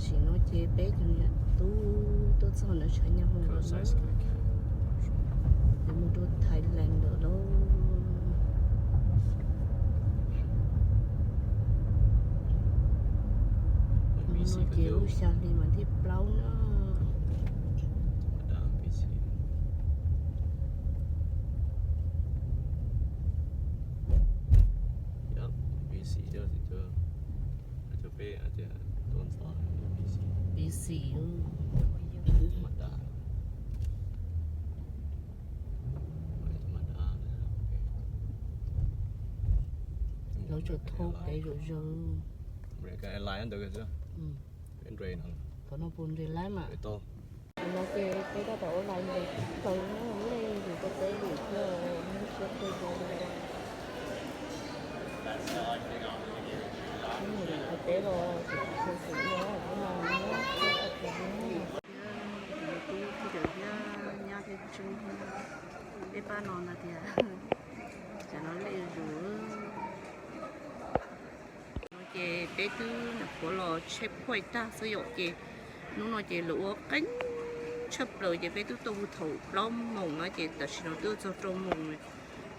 Tam sim no ces peb cov niam tub tuaj txog ntawm tshav nyab hoom lawm na, yuav mus rau Thailand lawm lauj. Hnub no ces lub xya hli mas thib plaub na. Pib xis, lawv tseem thau kev zom zaws. Qhov no puas nres lab mas. Qhov no ces peb tab tom ua lais nres plaws na, lej yus rau peb lwm thiab, neb siab kawg nkaus li. Mus lwm qhov teb los tseem tsis tshua xis ua ub no na, thiab nyab thiab tub thiab nyab thiab tub, peb pab no na tias, ces no lej zus. No ces peb twb nyuam qhuav los check point tag xwb yom, ces hnub no ces lawv ua qeeb tshaj plaws ces peb twb tuaj hu thaum plaub moos na, ces tam sim no twb txog rau moos,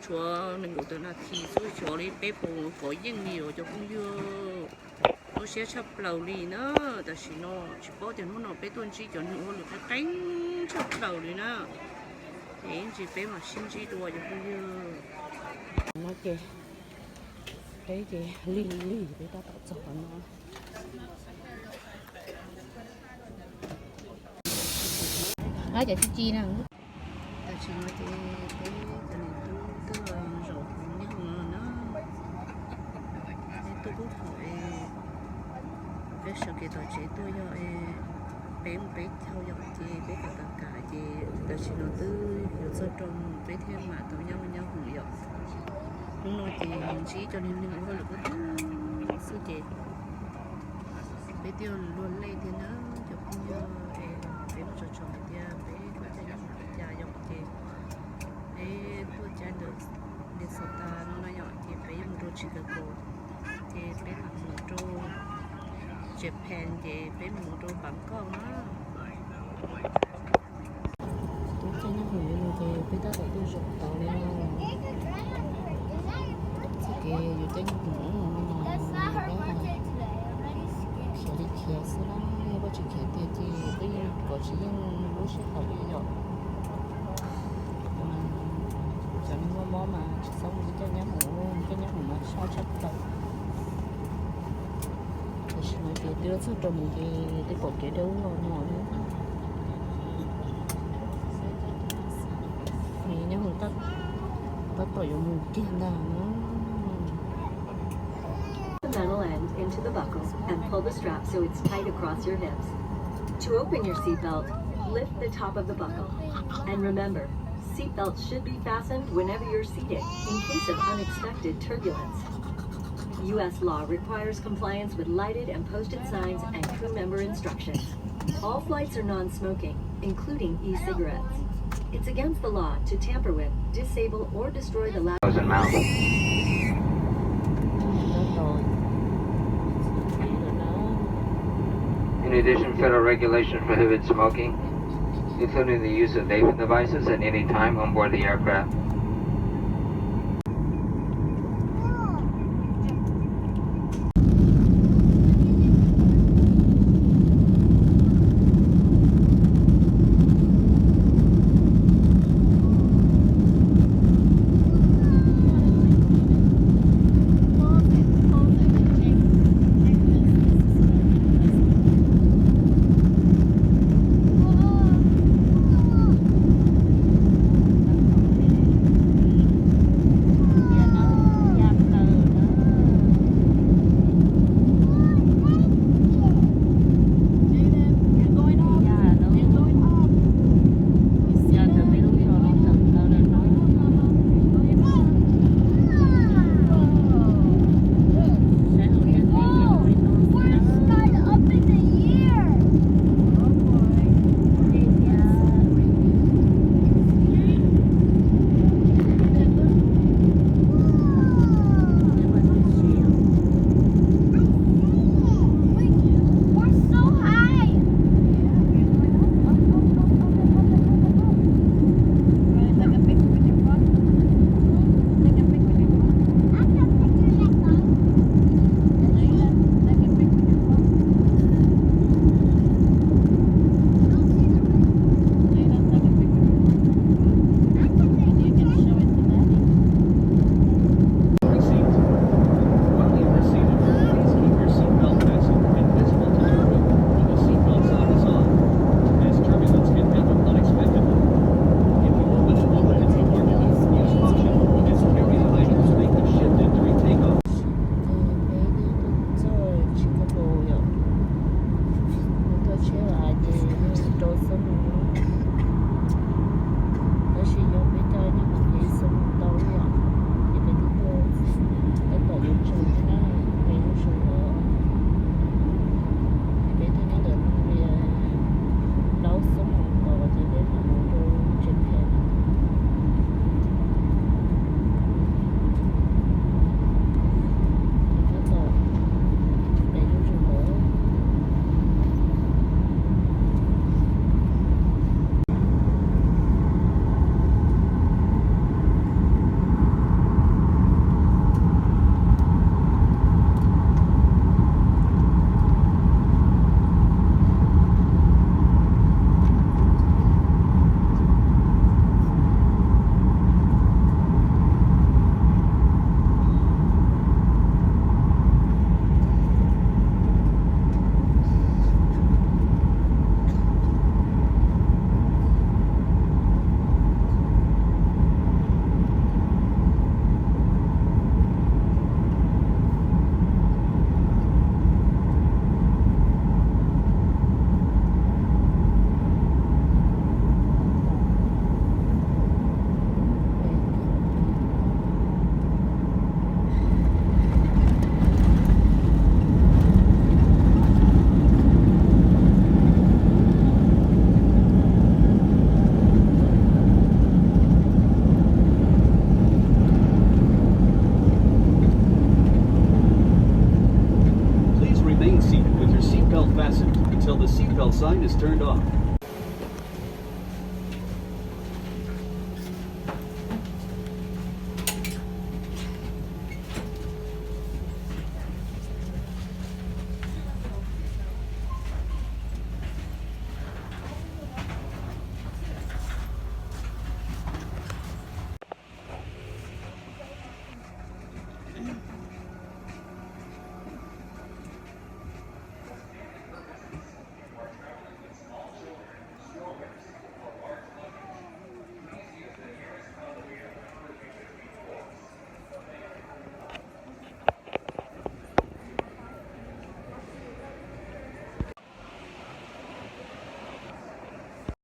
tshuav nees nkaum tawm nas this xwb, tshuav li peb puas kov yeej li os cov phooj ywg. Lub siab tshaj plaws li na, tam sim no tsis paub tias hnub no peb tuaj ntsib cov neeg ua hauj lwm qeeb qeeb tshaj plaws li na. Es ib ntsis peb mam sib ntsib dua cov phooj ywg. No ces peb ces lig lig peb tab tom txog qhov no. Ab, cov tib ci na. Tam sim no ces peb cov niam tub twb los zaum hauv nyob hauv no na. Peb tuaj pub thaum es peb sawv kev tom tsev tuaj yog es peb mus peb caug yom, ces peb kam kam kam ces tam sim no twb yuav txog rau mus peb thiaj mam tau nyob nyob hauv yom. Hnub no ces ntsib cov niag neeg ua hauj lwm qub qub xwb ces peb twb luag lej thiab na cov phooj ywg, es peb mus tsom tsom hais tias peb tuaj caij nyob hauv li cas yom, ces peb tuaj caij ntawm Minnesota no no yom, ces peb yuav mus rau Chicago, ces peb mam mus rau Japan, ces peb mus rau Bangkok na. Twb caij nyob hauv li no ces peb tab tom tuaj zaum tau li no. Txoj kev yuav caij nyob hauv no no mas peb khiav li khiav xwb na, yog peb tsis khiav tiag ces peb yeej kov tsis yeej lub sij hawm li yom. Cov neeg muaj mob mas tsis txhob mus caij nyob hauv, caij nyob hauv mas sab tshaj plaws. Tam sim no ces twb txog rau mus ces twb pom kev dawb los no li. Nyob hauv tab tom yuav mus kiag ntag na. The metal end into the buckle and pull the strap so it's tight across your hips. To open your seatbelt, lift the top of the buckle. And remember, seatbelts should be fastened whenever you're seated in case of unexpected turbulence. U S law requires compliance with lighted and posted signs and crew member instructions. All flights are non-smoking, including e-cigarettes. It's against the law to tamper with, disable, or destroy the la- In addition, federal regulations prohibit smoking, including the use of vaping devices, at any time on board the aircraft. Fasten until the seatbelt sign is turned on.